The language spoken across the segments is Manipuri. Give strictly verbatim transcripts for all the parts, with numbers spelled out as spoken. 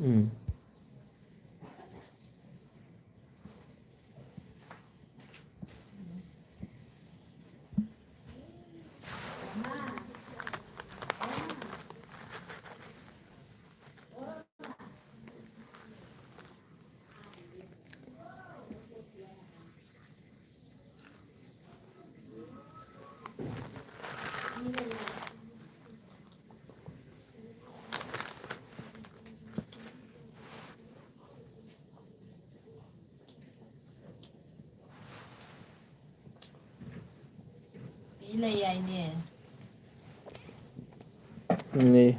ꯎꯝ꯫ ꯄꯤ ꯂꯩ ꯍꯥꯏꯅꯦ꯫ ꯎꯝ, ꯂꯩ꯫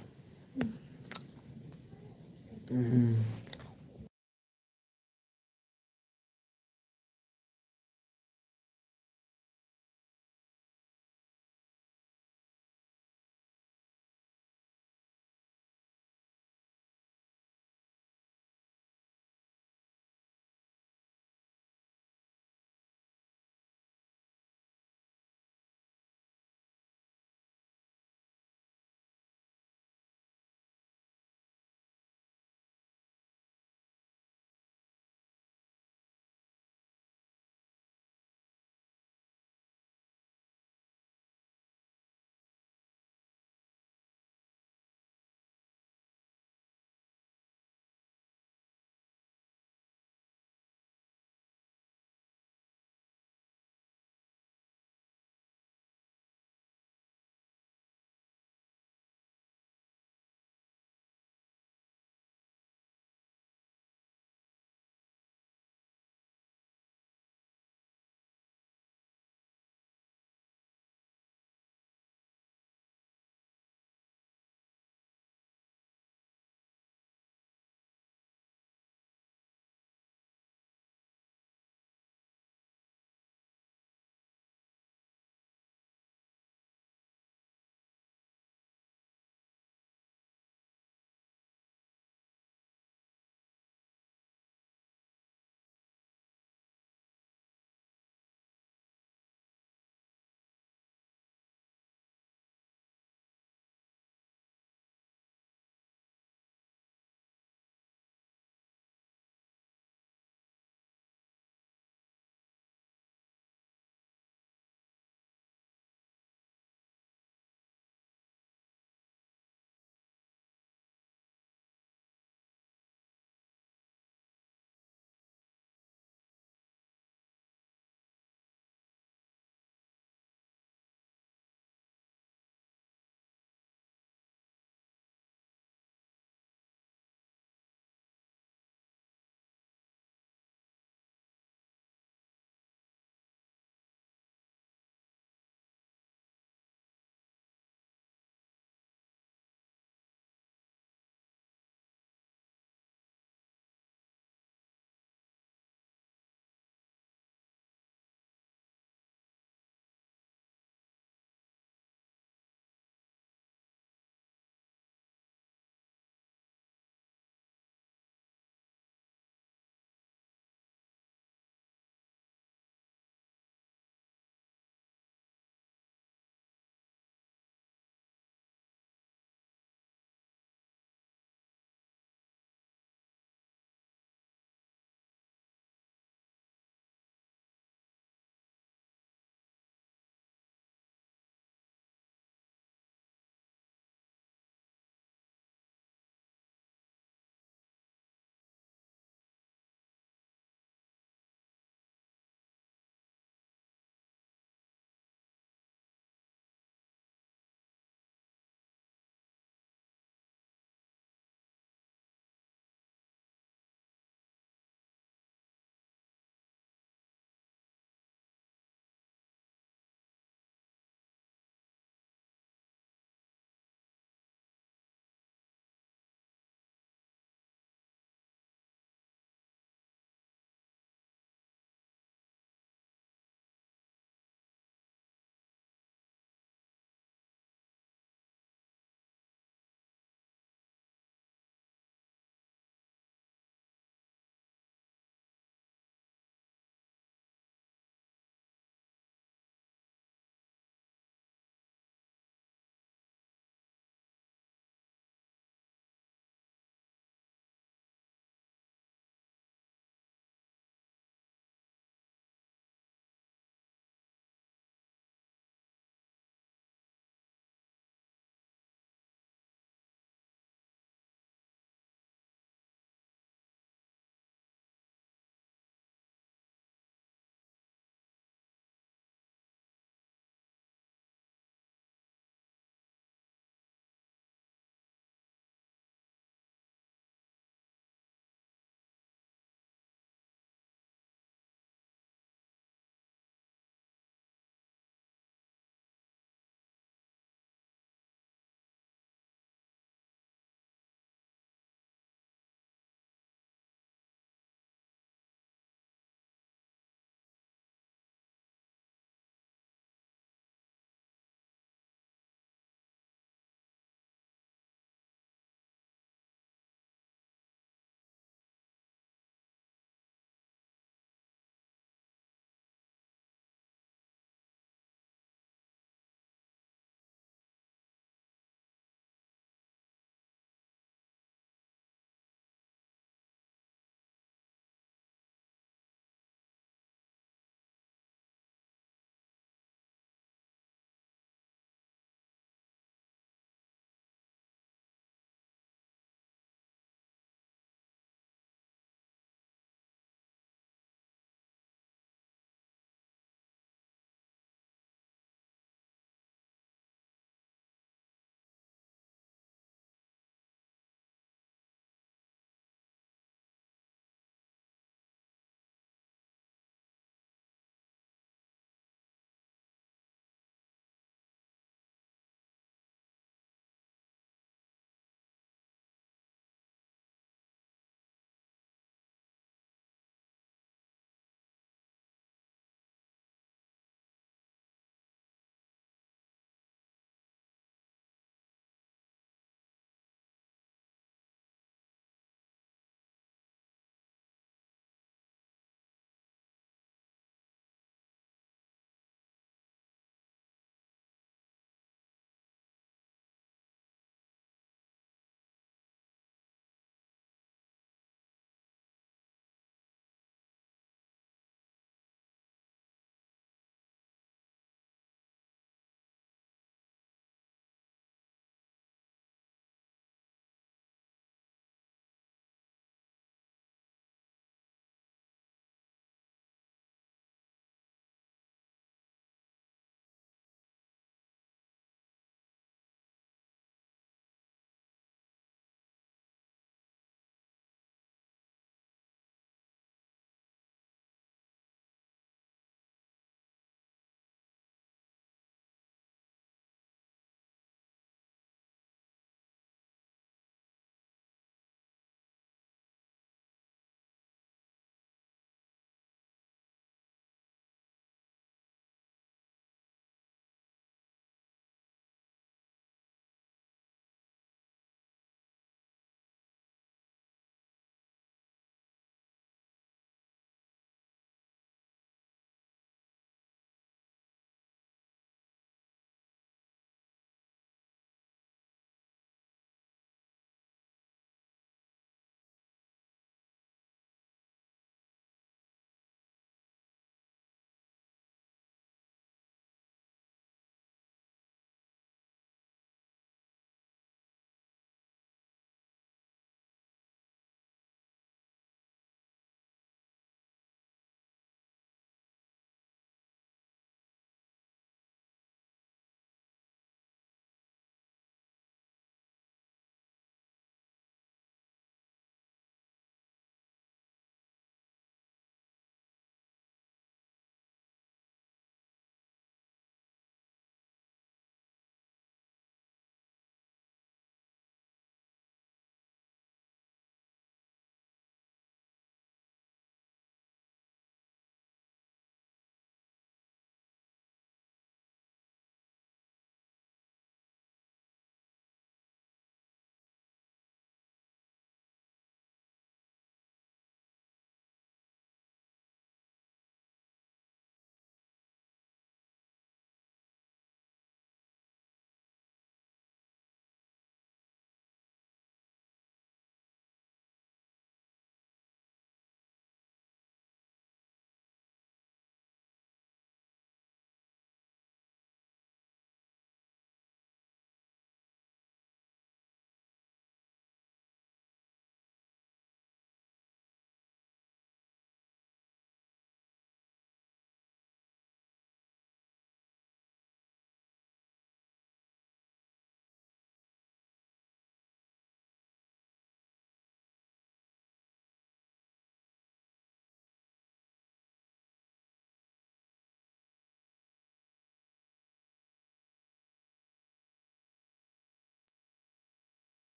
ꯎꯝ꯫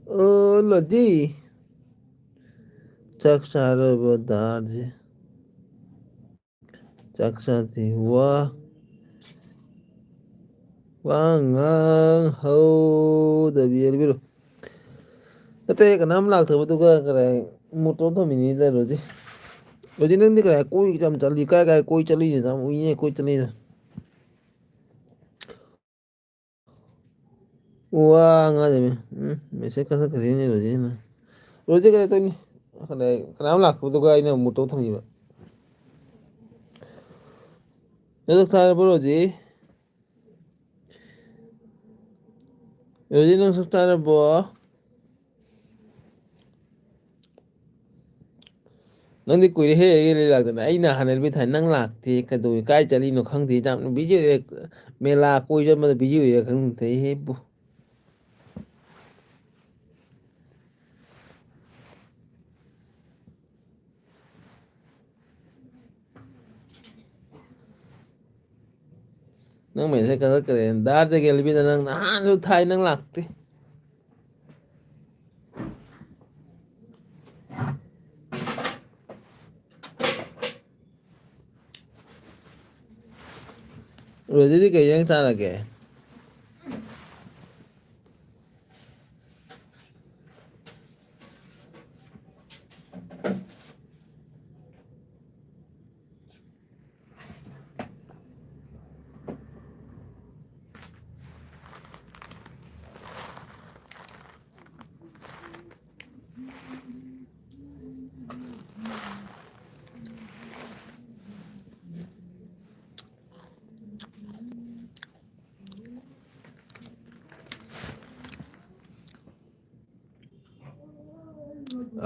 ꯑꯣ ꯂꯣꯗꯤ, ꯆꯥꯛ ꯆꯥꯔꯕ ꯗꯥꯔꯁꯦ? ꯆꯥꯛ ꯆꯥꯗꯦ꯫ ꯋꯥ ꯋꯥ ꯉꯥꯡ ꯍꯧꯗꯕꯤ ꯑꯦꯜꯕꯤꯔꯣ꯫ ꯅꯠꯇꯦ, ꯀꯅꯥꯝ ꯂꯥꯛꯇꯕꯗꯨꯒ ꯀꯗꯥꯏ ꯃꯣꯇꯣꯔ ꯊꯝꯃꯤꯅꯤꯗ ꯔꯣꯖꯤ꯫ ꯔꯣꯖꯤ, ꯅꯪꯗꯤ ꯀꯗꯥꯏ ꯀꯣꯏ ꯌꯥꯝ ꯆꯠꯂꯤ? ꯀꯥꯏ ꯀꯥꯏ ꯀꯣꯏ ꯆꯠꯂꯤꯅꯣ? ꯌꯥꯝ ꯎꯏꯅꯦ ꯀꯣꯏ ꯆꯠꯂꯤꯗ꯫ ꯋꯥ ꯉꯥꯡꯗꯕꯤ꯫ ꯎꯝ, ꯃꯦꯁꯦꯖ ꯀꯛꯊꯠꯈ꯭ꯔꯦꯅꯦ ꯔꯣꯖꯤꯅ꯫ ꯔꯣꯖꯤ ꯀꯗꯥꯏ ꯇꯧꯅꯤ? ꯀꯗꯥꯏ ꯀꯅꯥꯝ ꯂꯥꯛꯇꯕꯗꯨꯒ ꯑꯩꯅ ꯃꯣꯇꯣꯔ ꯊꯝꯃꯤꯕ꯫ ꯅꯪ ꯆꯥꯛ ꯆꯥꯔꯕꯣ ꯔꯣꯖꯤ? ꯔꯣꯖꯤ, ꯅꯪ ꯆꯥꯛ ꯆꯥꯔꯕꯣ? ꯅꯪꯗꯤ ꯀꯨꯏꯔꯦꯍꯦ ꯑꯩꯒꯤ ꯂꯩ ꯂꯥꯛꯇꯅ꯫ ꯑꯩꯅ ꯍꯥꯟꯅ ꯂꯝꯕꯤ ꯊꯥꯏ, ꯅꯪ ꯂꯥꯛꯇꯦ꯫ ꯀꯩꯗꯧꯏ? ꯀꯥꯏ ꯆꯠꯂꯤꯅꯣ ꯈꯪꯗꯦ꯫ ꯌꯥꯝ ꯕꯤꯖꯤ ꯑꯣꯏꯔꯦ꯫ ꯃꯦꯂꯥ ꯀꯣꯏ ꯆꯠꯄꯗ ꯕꯤꯖꯤ ꯑꯣꯏꯔꯦ ꯈꯪꯗꯦꯍꯦ ꯏꯕꯨ꯫ ꯅꯪ ꯃꯦꯁꯦꯖ ꯀꯛꯊꯠꯈ꯭ꯔꯦ꯫ ꯗꯥ ꯖꯒꯦꯜꯕꯤꯗ ꯅꯪ ꯅꯍꯥꯟꯁꯨ ꯊꯥꯏ, ꯅꯪ ꯂꯥꯛꯇꯦ꯫ ꯔꯣꯖꯤꯗꯤ ꯀꯩ ꯏꯟꯖꯥꯡ ꯆꯥꯔꯒꯦ?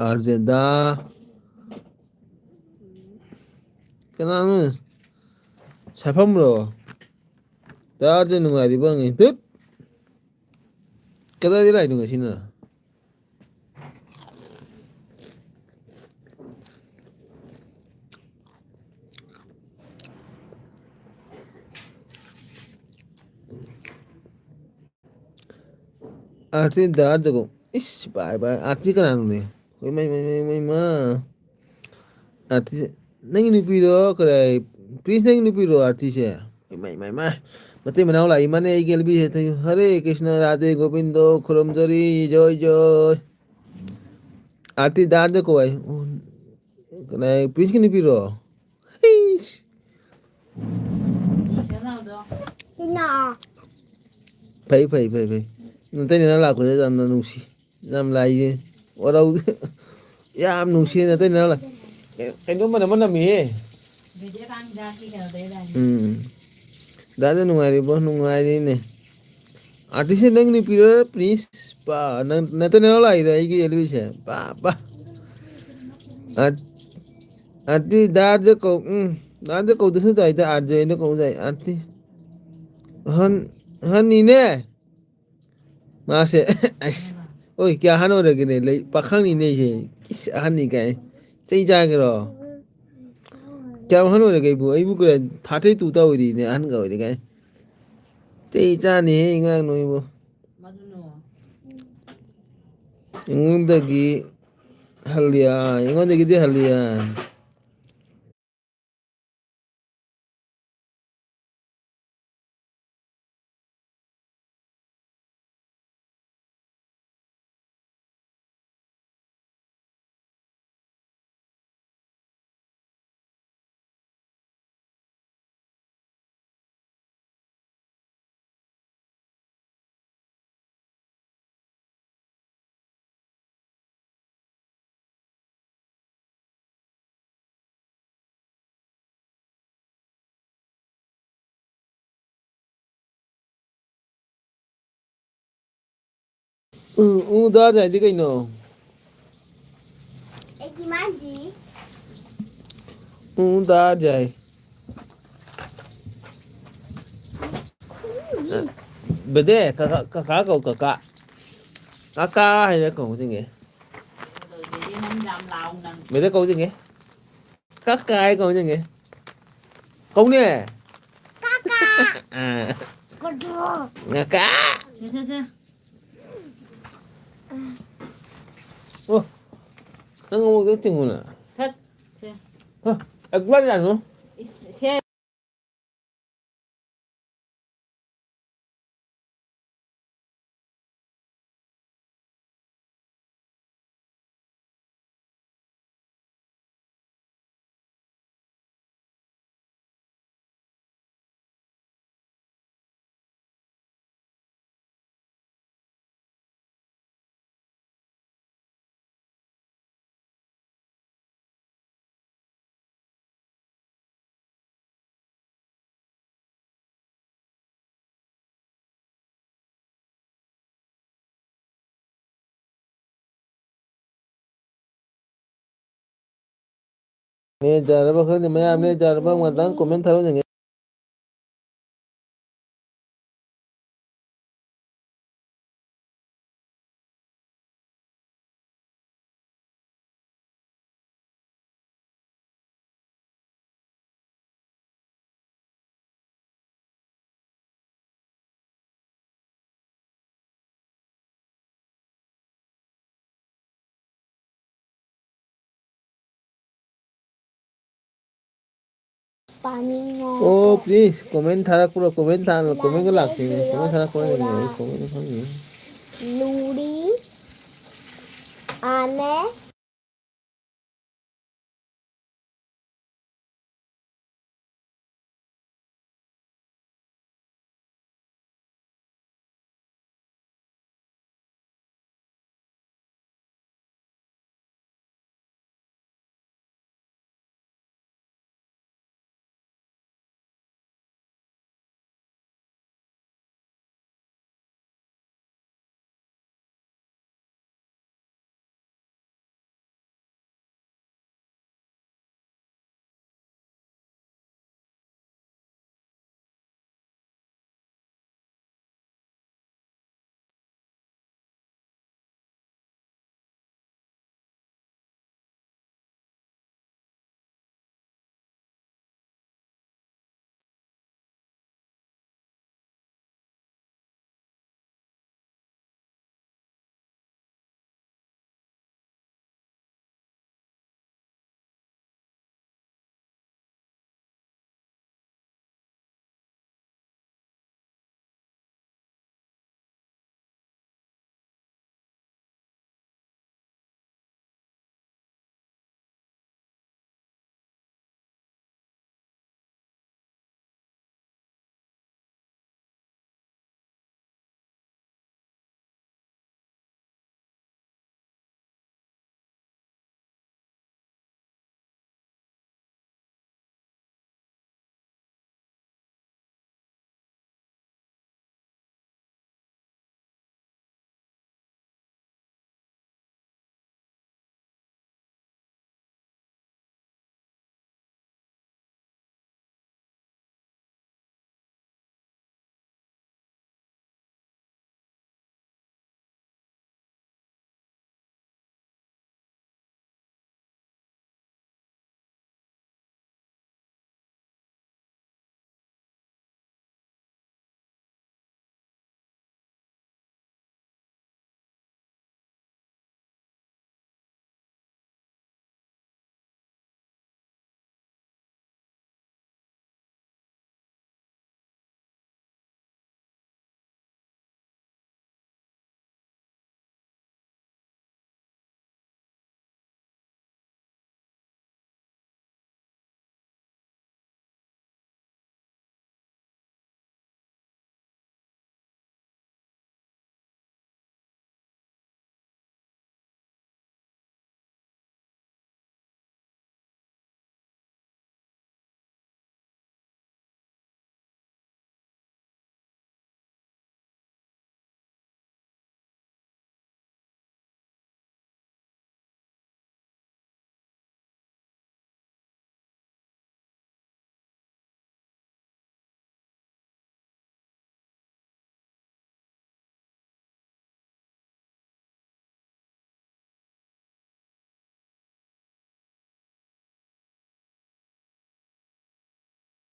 ꯑꯥꯔꯖꯦꯗꯥ꯫ ꯀꯅꯥꯅꯣ? ꯁꯥꯐꯝꯔꯣ? ꯗꯥ ꯑꯥꯔꯖꯦ ꯅꯨꯡꯉꯥꯏꯔꯤꯕ ꯍꯪꯉꯤ꯫ ꯇꯨꯠ! ꯀꯗꯥꯏꯗ ꯂꯥꯛꯏꯅꯣ ꯉꯁꯤꯅ? ꯑꯥꯔꯖꯦꯗꯥ ꯖꯒꯣ꯫ ꯏꯁ, ꯚꯥꯏ, ꯚꯥꯏ, ꯑꯥꯔꯇꯤ ꯀꯅꯥꯅꯣꯅꯦ? ꯍꯣꯏ, ꯃꯩ, ꯃꯩ, ꯃꯩ, ꯃꯩ, ꯃꯥ꯫ ꯑꯥꯔꯇꯤꯁꯦ ꯅꯪꯒꯤ ꯅꯨꯄꯤꯔꯣ? ꯀꯗꯥꯏ, ꯄ꯭ꯔꯤꯟꯁ ꯅꯪꯒꯤ ꯅꯨꯄꯤꯔꯣ ꯑꯥꯔꯇꯤꯁꯦ? ꯏꯃꯥꯏ, ꯏꯃꯥꯏ, ꯏꯃꯥꯏ꯫ ꯃꯇꯩ ꯃꯅꯥꯎ ꯂꯥꯛꯏ ꯃꯥꯅꯦ ꯑꯩꯒꯤ ꯑꯦꯜꯕꯤꯁꯦ꯫ ꯍꯔꯦ ꯀ꯭ꯔꯤꯁꯅ ꯔꯥꯙꯦ ꯒꯣꯕꯤꯟꯗꯣ ꯈꯨꯔꯨꯝꯖꯔꯤ, ꯖꯣꯏ, ꯖꯣꯏ꯫ ꯑꯥꯔꯇꯤ ꯗꯥꯗ ꯀꯧ ꯍꯥꯏ꯫ ꯑꯣ, ꯀꯅꯥꯏ, ꯄ꯭ꯔꯤꯟꯁꯀꯤ ꯅꯨꯄꯤꯔꯣ? ꯏꯁ꯫ ꯐꯩ, ꯐꯩ, ꯐꯩ, ꯐꯩ꯫ ꯅꯇꯩ ꯅꯅꯥꯎ ꯂꯥꯛꯄꯁꯦ ꯌꯥꯝꯅ ꯅꯨꯡꯁꯤ꯫ ꯌꯥꯝ ꯂꯥꯏꯌꯦ꯫ ꯋꯥꯔꯧ-, ꯌꯥꯝ ꯅꯨꯡꯁꯤꯅ ꯇꯩꯅ ꯂꯥꯛ-, ꯀꯩꯅꯣ ꯃꯅꯝ ꯑꯃ ꯅꯝꯃꯤꯍꯦ꯫ ꯎꯝ꯫ ꯗꯥꯗꯥ ꯅꯨꯡꯉꯥꯏꯔꯤꯕꯣ? ꯅꯨꯡꯉꯥꯏꯔꯤꯅꯦ꯫ ꯑꯥꯔꯇꯤꯁꯁꯦ ꯅꯪ ꯅꯨꯄꯤꯔꯣ ꯄ꯭ꯔꯤꯟꯁ? ꯄꯥ, ꯅꯪ, ꯅꯇꯩ ꯅꯅꯥꯎ ꯂꯥꯛꯏꯔꯣ ꯑꯩꯒꯤ ꯑꯦꯜꯕꯤꯁꯦ? ꯄꯥ, ꯄꯥ꯫ ꯑꯥꯔ-, ꯑꯥꯔꯇꯤ ꯗꯥꯗ ꯀꯧ-, ꯎꯝ, ꯗꯥꯗ ꯀꯧꯗꯁꯨ ꯇꯥꯏꯗ, ꯑꯥꯔꯖꯦ ꯑꯩꯅ ꯀꯧ ꯇꯥꯏ, ꯑꯥꯔꯇꯤ꯫ ꯑꯍꯟ, ꯑꯍꯟꯅꯤꯅꯦ꯫ ꯃꯥꯁꯦ, ꯑꯁ, ꯑꯣꯏ, ꯀꯌꯥ ꯑꯍꯟ ꯑꯣꯏꯔꯒꯦꯅꯦ? ꯂꯩ, ꯄꯥꯈꯪꯅꯤꯅꯦ ꯑꯩꯁꯦ꯫ ꯏꯁ, ꯑꯍꯟꯅꯤ ꯀꯥꯏ꯫ ꯆꯩ ꯆꯥꯒꯦꯔꯣ? ꯀꯌꯥꯝ ꯑꯍꯟ ꯑꯣꯏꯔꯒꯦ ꯑꯩꯕꯨ? ꯑꯩꯕꯨ ꯀꯌꯥ, ꯊꯥꯔꯇꯤ ꯇꯨ ꯇꯧꯔꯤꯅꯦ, ꯑꯍꯟꯒ ꯑꯣꯏꯔꯦ ꯀꯥꯏ꯫ ꯆꯩ ꯆꯥꯅꯤꯍꯦ, ꯑꯉꯥꯡ ꯅꯣꯏꯕꯨ꯫ ꯑꯩꯉꯣꯟꯗꯒꯤ ꯍꯜꯂꯤꯌꯥ, ꯑꯩꯉꯣꯟꯗꯒꯤꯗꯤ ꯍꯜꯂꯤꯌꯥ꯫ ꯎ, ꯎ ꯗꯥ ꯖꯥꯏꯗꯤ ꯀꯩꯅꯣ? ꯑꯩꯒꯤ ꯃꯥꯟꯗꯤ꯫ ꯎ ꯗꯥ ꯖꯥꯏ꯫ ꯕꯦꯗꯦ, ꯀꯀꯥ, ꯀꯀꯥ ꯀꯧ, ꯀꯀꯥ꯫ ꯀꯀꯥ ꯍꯥꯏꯅ ꯀꯧꯗꯣꯏꯅꯦ꯫ ꯕꯦꯗꯦ ꯀꯧꯗꯣꯏꯅꯦ꯫ ꯀꯛ ꯀꯥꯏ ꯀꯧꯅꯤꯡꯉꯦ꯫ ꯀꯧꯅꯦ꯫ ꯀꯀꯥ꯫ ꯑꯥ꯫ ꯀꯗ꯭ꯔꯣ꯫ ꯉꯀꯥ꯫ ꯁꯦ, ꯁꯦ, ꯁꯦ꯫ ꯑꯣ, ꯅꯪ ꯑꯃꯨꯛꯇ ꯆꯤꯡꯉꯨꯅ꯫ ꯊꯠ, ꯁꯦ꯫ ꯍ, ꯑꯦꯛꯕꯥꯔ ꯌꯥꯅꯨ꯫ ꯏꯁ, ꯁꯦ꯫ ꯅꯦꯠ ꯌꯥꯔꯕ ꯈꯪꯗꯦ, ꯃꯌꯥꯝ ꯅꯦꯠ ꯌꯥꯔꯕ ꯉꯥꯛꯇꯪ comment ꯊꯥꯔꯛꯎꯅꯦ꯫ पानी है। ꯑꯣ, please, comment ꯊꯥꯔꯛꯄ꯭ꯔꯣ? Comment ꯊꯥ-, commentꯒ ꯂꯥꯛꯇꯦꯅꯦ꯫ Comment ꯊꯥꯔꯛꯄ꯭ꯔꯣ? ꯑꯩ comment ꯈꯪꯗꯦ꯫ लूड़ी आने